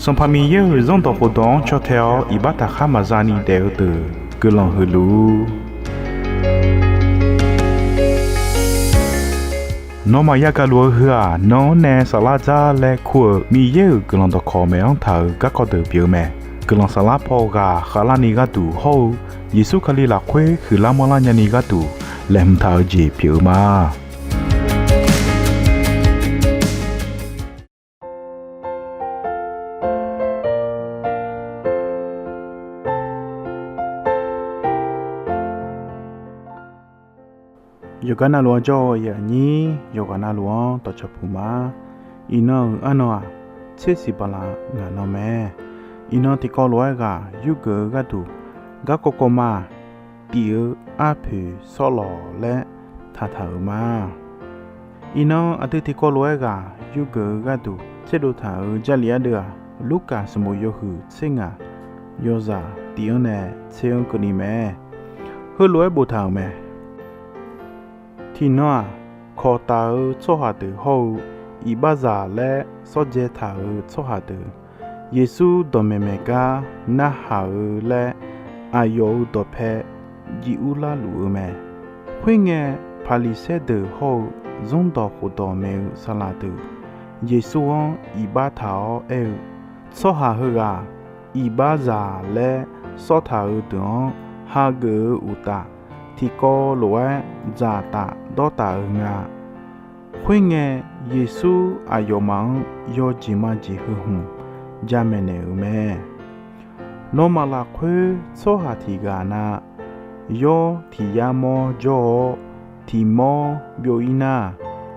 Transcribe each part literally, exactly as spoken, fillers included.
Sanqpaq Miqyaer-euq Zanrdawq khofdawq-anr caw tae-awr iqbax taqkhar maqza ni daef-eu deuq guiqlanq huiq luf-ur. Nawmaf yagaq luf-eu heu-aq, nan-anr nae saflar dzar laer kur-euq Miqyaer-euq guiqlanq dawqkawq maeq-anr taq-euq garkawv deuq pyeuf-eu mae. Guiqlanq saflar paw ghaq khavlarni gharduq hawr-eu Yeqsur Kali lafkhoer huiqlar manrlar nyani gharduq laeqhmq taq-eu jeq pyeuf-eu ma. Yawqgar navluf-anr jawr-eu aqnyir, yawqghaq navluf-anr dawqcawq puq ma. Iqnan-euq arnan-aq, tser siq baqlaq ngaq nan mae. Iqnan tiqkawv lof-aer ghaq yurgeuf-eu gharduq, garkawv kawvma-aq, tif-eu arpoeq sawrlawq laer taqtaq-euq ma. Iqnan aqdui tiqkawv lof-aer ghaq yurgeuf-eu gharduq tserdov taq-euq Jarlif ardeuv-aq, Lurkaf sanqbof yawhuiq tser ngaq, yawzaq tif-anr nae tser-anr keuvni mae. Heulof-aer boftaq-euq mae. Tiqnan-aq, kawqtaf-eu tsawrhaq deuq hawr-eu iqbaxzaq laer sawrdzae taq-euq tsawrhaq deuq, Yeqsur dawqmaeq maeq gar narhaq-eu laer aqyawf-euq dawqpae jiv urlar luf-eu mae. Khoerngae, Paqliqsaer deuq hawr-eu Zanrdawq khofdawq maeq-eu saqlaq deuq Yeqsur-anr iqbax taq-awr aer-eu, Tsawrhaq heughaq iqbaxzaq laer sawrtaq-eu deuq-anr hageuf-eu uqtaf, tiqkawv lof-aer dzaqtaf dawrtaf-eu nga. Khoerngae, Yeqsur aqyawfmaf-anr yawjeq majeq heu hmq jamaeq naeq-euq mae. Nawmaf lafkhoer tsawrhaq tiq ghaq na, yawr tiq yar mawr jawr-awr, tiq mawr byov-ir nar,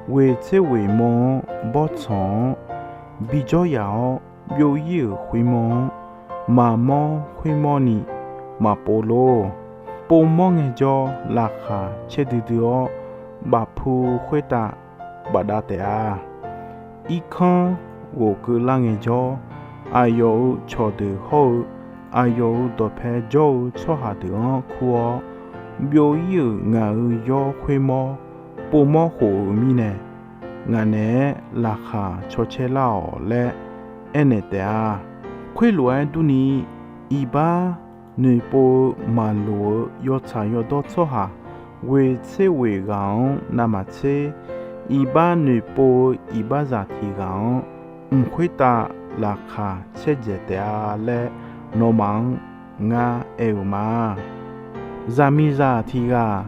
ghoeq tser ghoeq mawr-anr bawrtsanq-anr bijawr yaf-awr, byov-ir-euq khoermawr-anr maqmawr khoermawr ni maqpov lor. Povmawr ngaejawr, laqkhaq caer duidui-awr, bafpu khoertav bafdav taef-a. Irkanr ghof keuvlar ngaejawr, aqyawf-euq cawqdeuq hawr-eu aqyawf-euq dawqpae jawr-eu tsawrhaq deuq-anr kur-awr, byov-ir-euq ngaq-euq yawr khoermawr povmawr khof-eu mirnae, ngaq naeq-aer laqkhaq cawcaer lar-awq laer aernaeq taef-a. Khoerlof-aer durni, iqbax noeqpov-eu maqloq-eu yawtsaq yawdawr tsawrhaq ghoeq tser ghoeq ghaq-anr navmaqtser, iqbax noeqpov-eu iqbaxzaq tiq ghaq-anr mq khoertav laqkhaq caerdzaeq taef-a laer, nawmaf-anr ngar aer-euq ma. Zaqmiqzaq tiq ghaq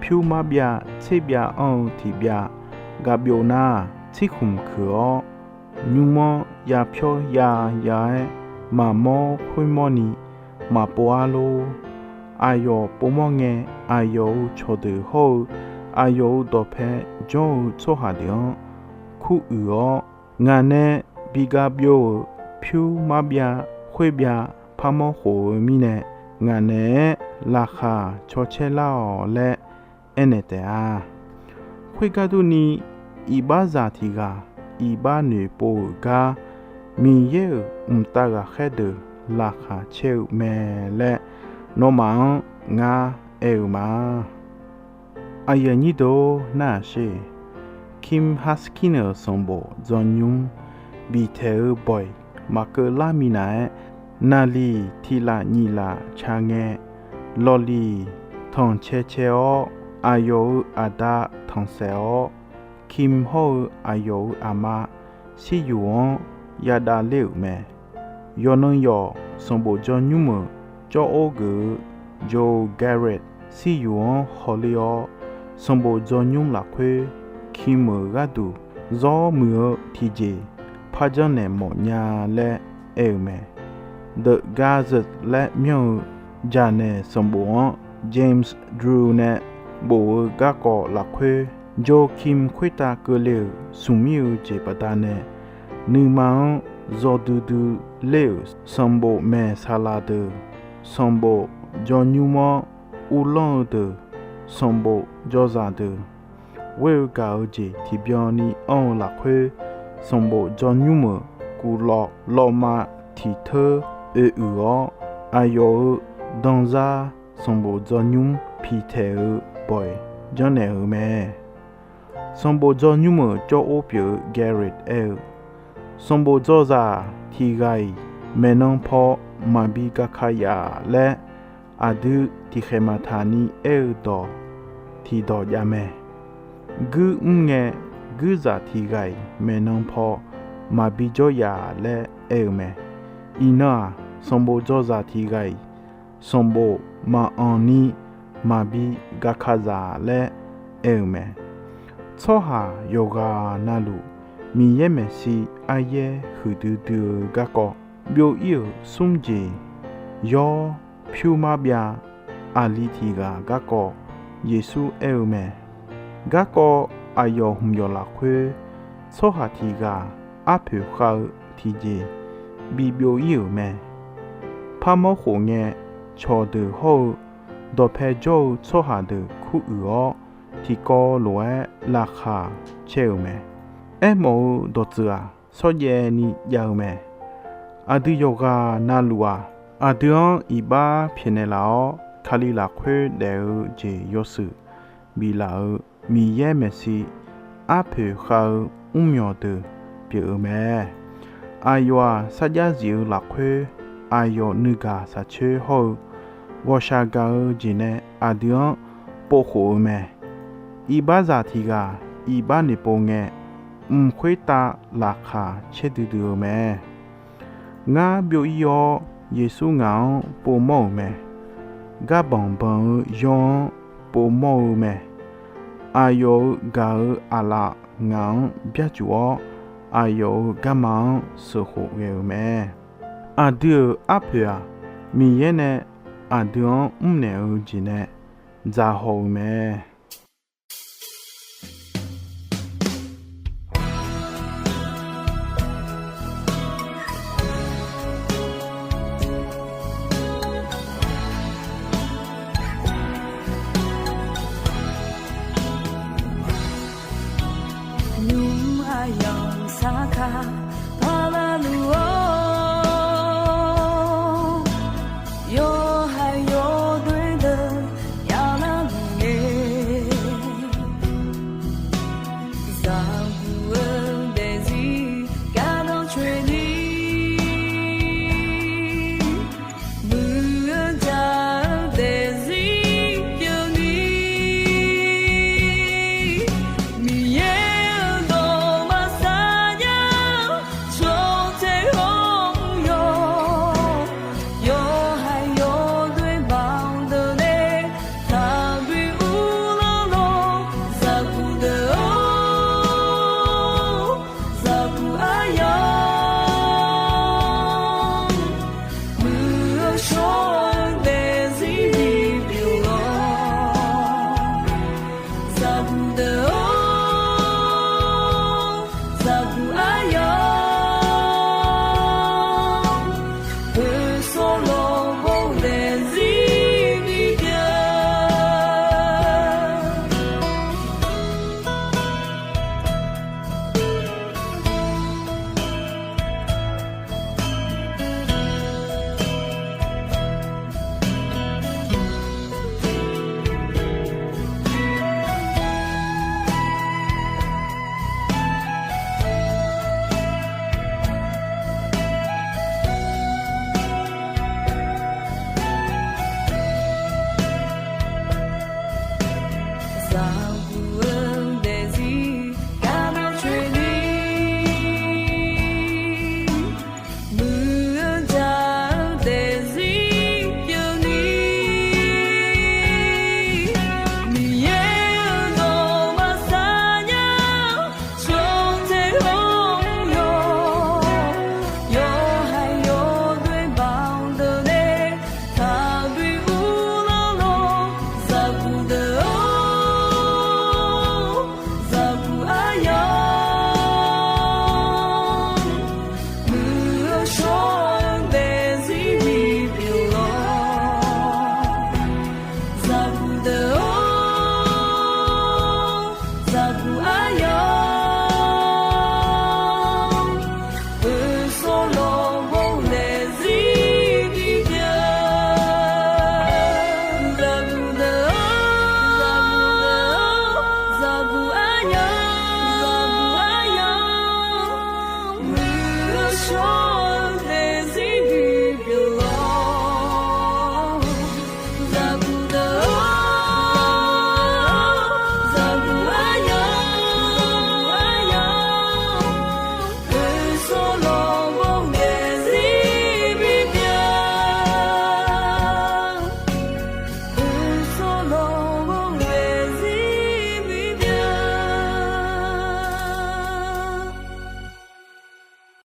pyur marbyav tserbyav anr-eu tiq byav gaq byov nar, tsirkhmq keuq-awr, nymr-anr yapyawr yaya-aer maqmawr khoermawr ni maqpov-ar lor. Aqyawf povmawr ngae, aqyawf-euq cawqdeuq hawr-eu aqyawf-euq dawqpae jawr-eu tsawrhaq deuq-anr kuruiq-awr, ngaq nae bi gaq byov-euq pyur marbyav khoerbyav parmawr khof-eu mirnae, ngaq naeq-aer laqkhaq cawcaer lar-awq laer aernaeq taef-a. Khoergar durni, iqbaxzaq tiq ghaq iqbax noeqpov-euq gar Miqyaer-euq mqtav ghaqkhaer deuq laqkhaq caer-eu mae laer, nawmaf-anr ngar aer-eu ma. Aqyuif aqnyir deuq-or, nar-aq sher. Kim Hutchins-euq sanqbof dzawnymr biftaeq-eu bawq-iq maqkeuv lar minav-aer, naqliq tiq laf nyiq laf ca ngae, lawqliq tanq cae cae-awr, aqyawf-euq aqda tanqsaef-awr, Kim hawr-eu aqyawf-euq aqma Siryuq-anr yadav ler-euq mae. Yawqnan yawq sanqbof dzawnymr-euq cawr or geuf-eu Joe Garrett Siryuq-anr hawler-awr, sanqbof dzawnymr lafkhoer Kim-euq gharduq zawr muiq-eu tiqjeq par janrnaeq mawf nya laer aer-euq mae. The Gazette laer myanr-eu jaqnaeq sanqbof-anr James Drew nae bof-eu garkawv lafkhoer, Joe Kim khoertav keuvle-euq smqmir-eu jeq baqdanae, nuima-anr zawdui dui ler-euq sanqbof maeq saqlaq deuq, sanqbof dzawnymr-anr uvlanr-eu deuq, sanqbof dzawzaq deuq, ghoer-eu gaq-eu jeq tiqbyan ni anr-eu lafkhoer, sanqbof dzawnymr-euq kuvlawv lawvma tiq teur oeuiq-awr, aqyawf-euq danzar sanqbof dzawnymr piqtaeq-eu bawq-iq janrnaeq-euq mae. Sanqbof dzawnymr-euq cawr or pyeuf-eu Garrett aer-eu, sanqbof dzawzaq tiq ghaq-iq maeqnan paw maqbi gaka yaf laer, aqdui tiqkhaeq maqtaq ni aer-eu dawq tiqdawq jav mae. Guir mr ngae, guirzaq tiq ghaq-iq maeqnan paw maqbi jawr yaf laer aer-eu mae. Iqnan-aq, sanqbof dzawzaq tiq ghaq-iq sanqbof maqanq ni maqbi gaka zaq laer aer-eu mae. Tsawrhaq yawqghaq navluf Miqyaer maeqshi aryaer huiqdui dui-eu garkawv byov-ir-euq smr jeq yawr pyur marbyav aqli tiq ghaq garkawv Yeqsur aer-eu mae. Garkawv aqyawf hmqyawf lafkhoer, tsawrhaq tiq ghaq arpoeq khav-eu tiqjeq bi byov-ir-euq mae. Parmawr khof ngae, cawqdeuq hawr-eu dawqpae jawr-eu tsawrhaq deuq kuruiq-awr, tiqkawv lof-aer laqkhaq caer-euq mae. Aermawf-eu dawqtsuif-aq, shawrjaev ni jav-eu mae. Aqdui yawqghaq navluf-aq, aqdui-anr iqbax pyaeqnaeq laf-awr, Kali lafkhoer daef-eu jeq yawshuif biflaf-eu Miqyaer maeqshi arpoeq khav-eu mrmyawq deuq pyeuf-eu mae. Aqyawf-aq, sarjax zif-eu lafkhoer aqyawf nuigaq shaqcoer hawr-eu ghawqshaq gaq-eu jeq nae aqdui-anr povkhof-eu mae. Iqbaxzaq tiq ghaq iqbax noeqpov ngae, mq khoertav laqkhaq caerdui dui-eu mae. Ngar byov-ir-awr, Yeqsur ngaq-anr povmawr-euq mae. Garbanq banq-eu yaw-anr povmawr-eu mae. Aqyawf-euq gaq-eu aqlaf ngaq-anr byarcuf-awr, aqyawf-euq garma-anr sheuqkhof ghae-euq mae. Aqdui-euq arpoeq-aq, Miqyaer nae aqdui-anr mrnaeq-eu jeq nae dzaqhaw-eu mae. Nymq aqyawf saqkaq paqlaq luf-awr, yawhaiq yawdoer deuq yaqlar luf-eu, zaqguq-eu daefzir gardanr coeni, muiq-eu jaq-eu daefzir pyeufni, Miqyaer-euq dawq maqsar nya-eu tsawrtser hawr-eu yawq, yawhaiq yawdoer baqdeuq nae taqbi uvlanr lawr, zaqguq deuq-or, zaqguq aryamq muiq-eu shawr-eu daefzir bipyeuf-awr, zaqguq deuq-or, zaqguq